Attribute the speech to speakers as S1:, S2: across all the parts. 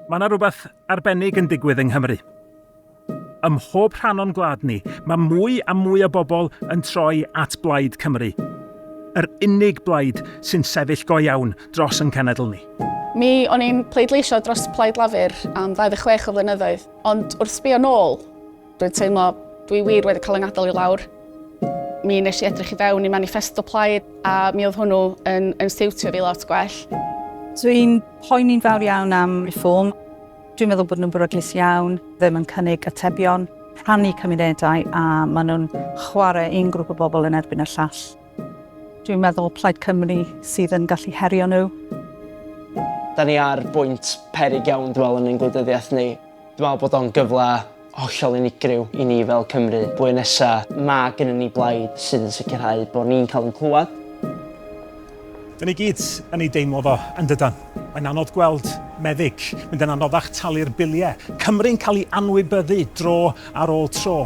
S1: Mae yna rhywbeth arbennig yn digwydd yng Nghymru. Ym mhob rhan o'n gwlad ni, mae mwy a mwy o bobl yn troi at Blaid Cymru. Yr unig blaid sy'n sefyll go iawn dros yn cenedl ni.
S2: Mi o'n i'n pleidleisio dros Plaid Lafur am 26 o flynyddoedd, ond wrth sbio nôl, Dwi'n teimlo dwi wir wedi cael 'y ngadael i lawr. Mi wnes i edrych i fewn i maniffesto Plaid a mi oedd hwnnw yn, yn siwtio fi lot gwell.
S3: Dwi'n poeni'n fawr iawn am Reform. Dwi'n meddwl bod nhw'n beryglus iawn, ddim yn cynnig atebion, rhannu cymunedau a maen nhw'n chwarae un grŵp o bobl yn erbyn y llall. Dwi'n meddwl Plaid Cymru sydd yn gallu herio nhw.
S4: Da ni ar bwynt peryg iawn dwi'n meddwl yn ein gwleidyddiaeth ni. Dwi'n meddwl bod o'n gyfle hollol unigryw i ni fel Cymru. Blwyddyn nesa ma' gynnon ni blaid sydd yn sicrhau bod ni'n cael ein clywed.
S1: Dyn ni gyd yn ei deimlo fo, yn dydan? Mae'n anodd gweld meddyg, mynd yn anoddach talu'r biliau, Cymru'n cael ei anwybyddu dro ar ôl tro.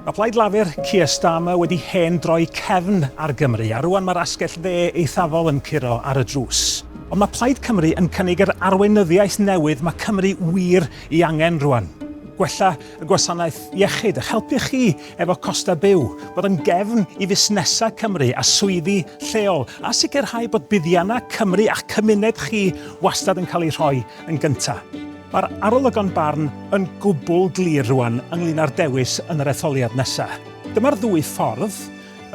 S1: Mae Plaid Lafur Keir Starmer wedi hen droi cefn ar Gymru, a rwan mae'r asgell dde eithafol yn curo ar y drws. Ond mae Plaid Cymru yn cynnig yr arweinyddiaeth newydd mae Cymru wir i angen rwan. Gwella y gwasanaeth iechyd, eich helpu chi efo costau byw, bod yn gefn i fusnesau Cymru a swyddi lleol, a sicrhau bod buddiannau Cymru a'ch cymuned chi wastad yn cael eu rhoi yn gyntaf. Mae'r arolygon barn yn gwbl glir rwan ynglyn â'r dewis yn yr etholiad nesaf. Dyma'r ddwy ffordd.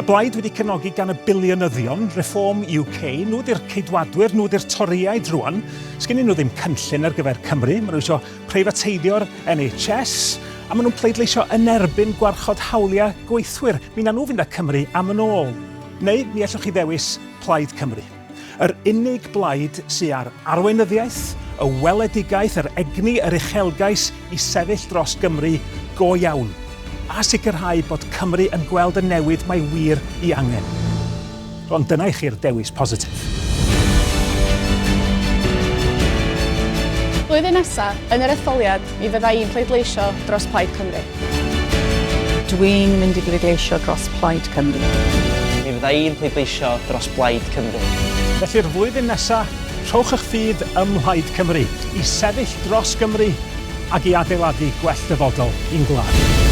S1: Y blaid wedi cefnogi gan y biliynyddion, Reform UK, nhw ydy'r Ceidwadwyr, nhw ydy'r Torïaid rwan. Sgennyn nhw ddim cynllun ar gyfer Cymru, maen nhw eisiau preifateiddio'r NHS, a maen nhw'n pleidleisio yn erbyn gwarchod hawliau gweithwyr. Mi wnawn nhw fynd â Cymru am yn ôl. Neu mi allwch chi ddewis Plaid Cymru. Yr unig blaid sy â'r arweinyddiaeth, y weledigaeth, yr egni, yr uchelgais i sefyll dros Gymru go iawn, a sicrhau bod Cymru yn gweld y newid mae wir i angen. Ond dyna i chi'r dewis positif.
S2: Blwyddyn nesa, yn yr etholiad, mi fydda i'n pleidleisio dros Plaid Cymru.
S3: Dwi'n mynd i bleidleisio dros Plaid Cymru.
S4: Mi fydda i'n pleidleisio dros Blaid Cymru.
S1: Felly'r flwyddyn nesa, rhowch eich ffydd ym Mhlaid Cymru i sefyll dros Gymru ac i adeiladu gwell dyfodol i'n gwlad.